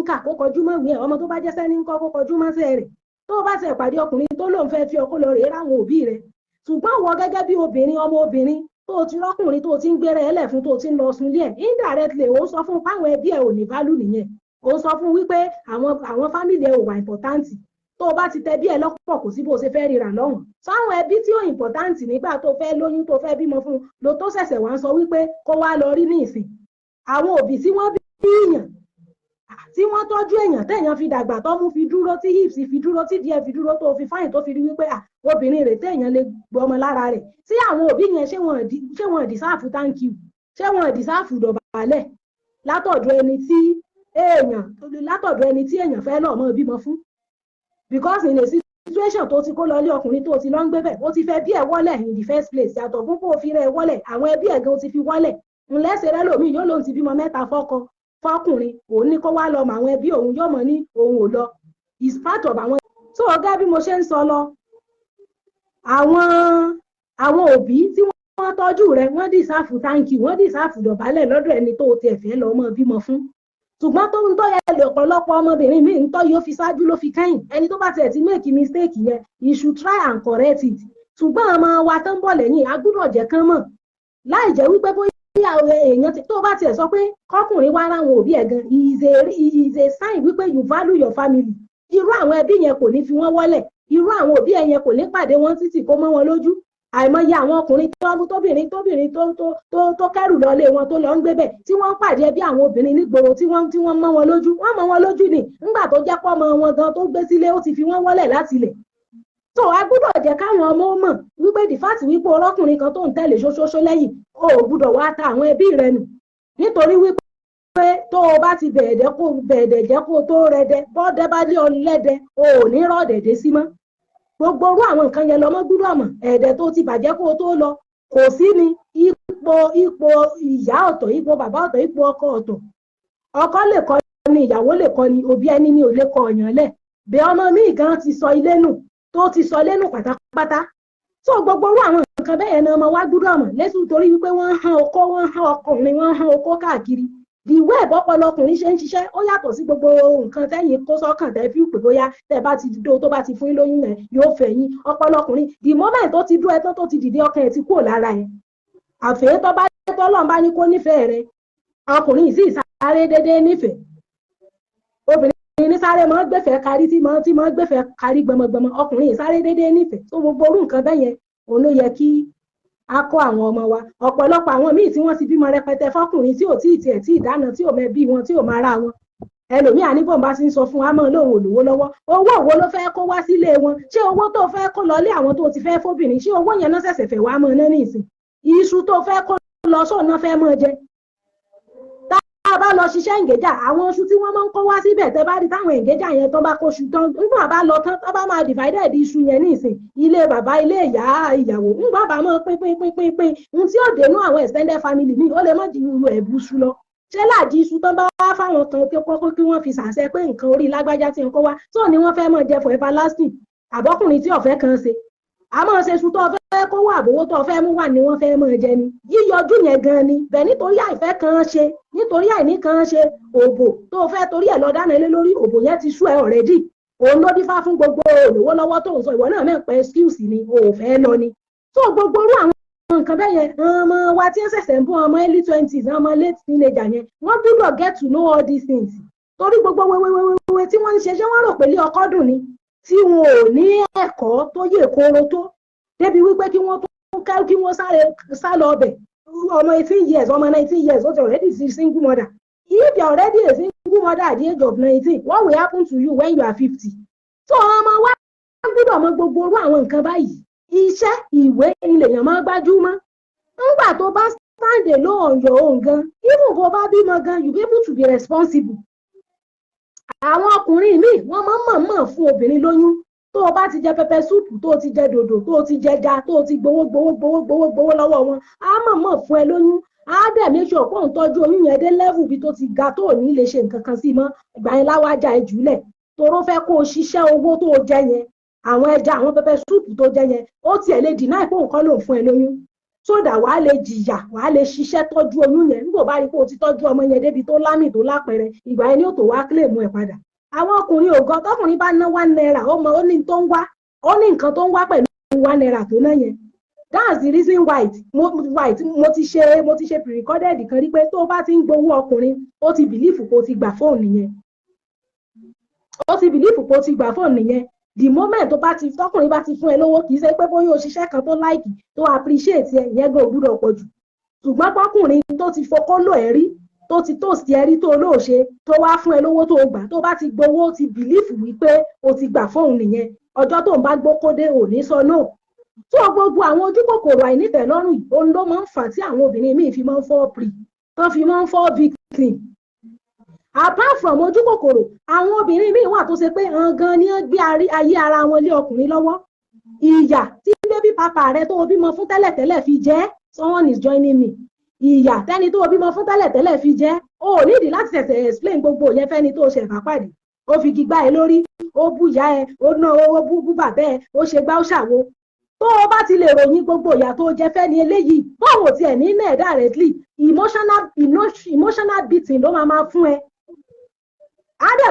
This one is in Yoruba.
kà, kó kọjú mọ́ ìwé ẹ̀. Ọmọ tó bá jẹ́sẹ́ ní ń kọ́, kó kọjú mọ́sẹ́ rẹ̀. Tó o bá ti pàdé ọkùnrin tó lóun fẹ́ fi ọkọ lọ rèé ráwọn òbí rẹ̀. Ṣùgbọ́n wọ gẹ́gẹ́ bí obìnrin, ọmọ obìnrin tó o ti rọ́kùnrin tó o ti ń gbéra ẹ lẹ̀ fún, tó o ti ń lọ sunlé ẹ̀, indirectly, ó sọ fún páwọn ẹbí ẹ̀ ò ní value nìyẹn. Ó sọ fún wípé àwọn family ẹ̀ ò wà important. Tó o bá ti tẹ bí ẹ lọ́pọ̀, kò sí bó o ṣe fẹ́ ríra lọ́hùn sáwọn ẹbí tí ó important nígbà tó fẹ́ lóyún, tó fẹ́ bímọ fún lo, tó ṣẹ̀ṣẹ̀ wá ń sọ wípé kó wá lọ rí ní ìsìn. Àwọn òbí tí wọ́n bí èèyàn, tí wọ́n tọ́jú èèyàn, téèyàn fi dàgbà, tọ́mú fi dúró, tí hips fi dúró, tí díẹ̀ fi dúró, tó fi fine, tó fi rí wípé obìnrin rẹ̀ téèyàn lè gbọmọ lára rẹ̀, tí àwọn òbí yẹn, ṣé wọ́n deserve thank you? Ṣé wọ́n deserve dọ̀bálẹ̀ látọ̀dọ̀ ẹni tí èèyàn fẹ́ lọ́ọ́ mọ́ bímọ fún? Because in a situation tó ti kó lọ ilé ọkùnrin, tó ti lọ ń gbé bẹ̀, ó ti fẹ́ bí ẹ̀ wọ́lẹ̀ in the first place. Yàtọ̀ fún kó o fi rẹ̀ wọ́lẹ̀, àwọn ẹbí ẹ̀ gan ti fi wọ́lẹ̀. Ńlẹ́sẹ̀ rẹ lòmíì yóò lóun ti bímọ mẹ́ta fọ́kọ fọkùnrin, òun ní kó wá lọ mọ àwọn ẹbí òun, yóò mọ ní òun ò lọ. Is part of àwọn tó ọ̀gá. Bí mo ṣe ń sọ lọ, àwọn òbí tí wọ́n tọ́jú rẹ̀, wọ́n deserve thank you, wọ́n deserve dọ̀bálẹ̀ lọ́dọ̀ ẹni tó tiẹ̀ fẹ́ lọ mọ́ bímọ fún. Ṣùgbọ́n tó ń tọ́ yẹ lè ọ̀pọ̀lọpọ̀ ọmọbìnrin míì ń tọ́ yóò fi ṣáájú ló fi kẹ́yìn. Ẹni tó bá tiẹ̀ ti make mistake yẹn, he should try and correct it. Ṣùgbọ́n ọmọ wa tó ń bọ̀ lẹ́yìn, a gbúdọ̀ jẹ́ kán mọ̀, láì jẹ́ wípé bóyá èèyàn tó bá tiẹ̀ sọ pé kọkùnrin wá ráwọn òbí ẹ̀ gan is a sign wípé you value your family. Irú àwọn ẹbí yẹn, kò ní fi wọ́n wọ́lẹ̀. Irú àwọn òbí ẹ̀ yẹn, kò ní pàdé wọn títì kó mọ́ wọn lójú. Àìmọye àwọn ọkùnrin tó tóbìnrin tóbìnrin tó kẹrù lọlé wọn, tó lọ ń gbé bẹ̀, tí wọ́n ń pàdé ẹbí àwọn obìnrin nígboro, tí wọ́n mọ́ wọn lójú. Wọ́n mọ́ wọn lójú ni ńgbà tó jẹ́ pọ́ ọmọ wọn gan tó gbé sílé, ó ti fi wọ́n wọ́lẹ̀ láti ilẹ̀. Tó a gbúdọ̀ jẹ́ káwọn ọmọ mọ̀ wípé the fact wípé ọlọ́kùnrin kan tó ń tẹ̀lé ṣoṣoṣo lẹ́yìn, o ò gbúdọ̀ wá ta àwọn ẹbí rẹ nù, nítorí wípé tó o bá ti bẹ̀ẹ̀dẹ̀ kó bẹ̀ẹ̀dẹ̀ jẹ́ kó o tó rẹdẹ, bọ́dẹ bá lé ọ lẹ́dẹ, o ò ní rọ̀dẹ̀dẹ̀ sí mọ́. Gbogbo orú àwọn nǹkan yẹn lọmọ gbúdọ̀ mọ̀. Ẹ̀ẹ́dẹ̀ tó ti bàjẹ́ kó o tó lọ, kò sí ni ipò ìyá ọ̀tọ̀, ipò bàbá ọ̀tọ̀, ipò ọkọ ọ̀tọ̀. Ọkọ lè kọ́ ni, ìyàwó lè kọ́ ni, òbí ẹni ni ò lè kọ ọ̀yàn lẹ̀. Bẹ́ẹ̀ ọmọ míì gan ti sọ ilé nù, tó ti sọ ilé nù pátápátá. Tó gbogbo orú àwọn nǹkan bẹ́ẹ̀ yẹn ni ọmọ wa gbúdọ̀ mọ̀ lẹ́sùn, torí wípé wọ́n hán okó, wọ́n hán ọkùnrin, wọ́n hán okó káàkiri. The way bọ́pọlọ ọkùnrin ṣe ń ṣiṣẹ́, ó yàtọ̀ sí gbogbo nǹkan tẹ́yìn kó sọ́kàn, tẹ́ fi pè bóyá tẹ́ bá ti dó, tó bá ti fún yín lóyún yẹn, yóò fẹ́ yín. Ọpọlọ ọkùnrin, the moment tó ti dúró ẹ tán, tó ti dìde, ọkàn ẹ̀ ti kúrò lára ẹ̀. Àfẹ́ tó bá tọ́lọ́run bá ní kó nífẹ̀ẹ́ rẹ. Ọkùnrin yìí sì sáré déédéé nífẹ̀ẹ́ obìnrin ní sáré máa ń gbẹ̀fẹ̀ kárí, tí máa ń gbẹ̀fẹ̀ kárí gbọmọgbọmọ. Ọkùnrin yìí sáré déédéé nífẹ̀ẹ́. Tó gbogbo orú nǹkan bẹ́ẹ̀ yẹn, òun ló yẹ kí a kọ́ àwọn ọmọ wa. Ọ̀pọ̀lọpọ̀ àwọn míì tí wọ́n ti bímọ rẹpẹtẹ fọkùnrin tí ò tí ì tiẹ̀ tí ì dáná, tí ò mẹbí wọn, tí ò máa ra wọn, ẹlòmíà ní bọ́ǹbà ti ń sọ fún wa mọ́ lóun ò lówó lọ́wọ́. Owó wo ló fẹ́ kó wá sílé wọn? Ṣé owó tó fẹ́ kó lọlé àwọn tó ti fẹ́ fóbìnrin, ṣé owó yẹn náà ṣẹ̀ṣẹ̀ fẹ́ wá mọ́ náà nísìn? Iṣu tó fẹ́ kó lọ sóun náà fẹ́ mọ́ jẹ. Tá a bá lọ ṣiṣẹ́ ìgéjà, àwọn iṣu tí wọ́n máa ń kó wá síbẹ̀, tẹ́ bá rí táwọn ìgéjà yẹn tó bá kó iṣu tán, nígbà bá lọ tán, tó bá máa divided iṣu yẹn nísìn, ilé bàbá, ilé ìyá ìyàwó, ńgbà bá máa pín pín pín pín pín, ohun tí ó dénú àwọn extended family mi, ó lè má di irú ẹ̀bù iṣu lọ. Ṣé láàdí iṣu tán bá wá fáwọn kan kí kọ́kọ́ kí wọ́n fi ṣàṣẹ pé nǹkan orí lágbájá tí ń kó wá tó ní wọ́n fẹ́ mọ̀ jẹ for everlasting? Àbọ́kùnrin tí ọ̀fẹ́ kan ṣe àmọ́ ṣe iṣu tó fẹ́ kó wà, àbówó tó fẹ́ mú wà ní wọ́n fẹ́ mọ̀ jẹ ni. Yíyọjú yẹn gan ni bẹ́ẹ̀, nítorí àìfẹ́ kan ṣe, nítorí àìní kan ṣe, òbò tó fẹ́ torí ẹ̀ lọ dáná ilé lórí, òbò yẹn ti sú ẹ already. Òun ló dífá fún gbogbo olówó lọ́wọ́ tó ń sọ. Ìwọ náà mẹ́pẹ́ excuse ni o ò fẹ́ lọ ni. Tó gbogbo orú àwọn nǹkan bẹ́ẹ̀ yẹn, ọmọ wa tí ń ṣẹ̀ṣẹ̀ ń bọ́, ọmọ early twenties, ọmọ late teenager yẹn, wọ́n gbúdọ̀ get to know all these things, torí gbogbo wéwéwéwé tí wọ́n ń ṣe, ṣé wọ́n rò pé ilé ọkọ dùn ni? Tí wọn ò ní ẹ̀kọ́ tó yè kooro tó débi wípé kí wọ́n tó kẹ́ kí wọ́n sáré sá lọ ọbẹ̀. Ọmọ 18 years, ọmọ 19 years, ó ti already sí single mother. If you are already a single mother at the age of 19, what will happen to you when you are 50? So ọmọ wa gbúdọ̀ mọ gbogbo orú àwọn nǹkan báyìí. Iṣẹ́ ìwé ilẹ̀yàn máa gbájúmọ́. Ńgbà tó bá stand alone on your own gan, even kó bá bímọ gan, you be able to be responsible. Àwọn ọkùnrin míì, wọ́n máa ń mọ̀ọ́mọ̀ fún obìnrin lóyún. Tó o bá ti jẹ pepper soup, tó o ti jẹ dòdò, tó o ti jẹ ja, tó o ti gbowó gbowó gbowó gbowó gbowó lọ́wọ́ wọn, á mọ̀ọ́mọ̀ fún ẹ lóyún. Á dẹ̀ make sure pé òun tọ́jú oyún yẹn dé level bí tó ti ga, tó ò ní lè ṣe nǹkan kan sí mọ́. Ìgbà yẹn láwájá ẹ jùlẹ̀, toró fẹ́ kó o ṣiṣẹ́ owó tó o jẹ yẹn, àwọn ẹja, àwọn pepper soup tó jẹ yẹn. Ó tiẹ̀ lè deny pé òun kọ́ lòun fún ẹ lóyún. So that wàá lè jìyà, wàá lè ṣiṣẹ́ tọ́jú oyún yẹn. Nígbà bá rí pé o ti tọ́jú ọmọ yẹn débi tó lámì, tó lápẹẹrẹ, ìgbà yẹn ni ó tó wá claim ẹ̀ padà. Àwọn ọkùnrin ò gan. Tọkùnrin bá ná ₦1, ó mọ ó ní tó ń wá, ó ní nǹkan tó ń wá pẹ̀lú ₦1 tó ná yẹn. That's the reason why mo ti ṣe pre-recorded kan rí pé tó o bá ti ń gbowó ọkùnrin, ó ti believe kó o ti gbà fóònù yẹn, ó ti believe kó o ti gbà fóònù yẹn. The moment tó bá ti tọkùnrin bá ti fún ẹ lówó, kì í ṣe pé bóyá òṣìṣẹ́ kan tó like, tó appreciate ẹ, ìyẹn gan ò gbúdọ̀ pọ̀ jù. Ṣùgbọ́n pọ́kùnrin tó ti fokó lò ẹ́ rí, tó ti toast ẹ rí, tó lóòṣe, tó wá fún ẹ lówó tó gbà, tó bá ti gbowó, ó ti believe wípé o ti gbà fóun nìyẹn. Ọjọ́ tó ń bá gbókódé, ò ní sọ no. Tó gbogbo àwọn ojú kòkòrò, àìnítẹ̀lọ́rùn yìí, òun ló máa ń fà tí àwọn obìnrin míì fi máa ń fall prey, tán fi máa ń fall victim. Apart from ojú kòkòrò, àwọn obìnrin míì wà tó ṣe pé gan ni wọ́n gbé ayé ara wọn lé ọkùnrin lọ́wọ́. Ìyà tí baby papa rẹ tó o bímọ fún tẹ́lẹ̀tẹ́lẹ̀ fi jẹ́, someone is joining me, ìyà tẹ́ni tó o bímọ fún tẹ́lẹ̀tẹ́lẹ̀ fi jẹ́, o ò nídìí láti ṣẹ̀ṣẹ̀ explain gbogbo yẹn fẹ́ni tó o ṣẹ̀ bá pàdé. Ó fi gbígbá ẹ lórí, ó bú ìyá ẹ, ó ná owó, bú bàbá ẹ, ó ṣe gbá, ó ṣàwo. Tó o bá ti lè ròyìn gbogbo ìyà tó jẹ fẹ́ni eléyìí, bóun ò tiẹ̀ ní náà directly, emotional beating ló máa máa fún ẹ. Á dẹ̀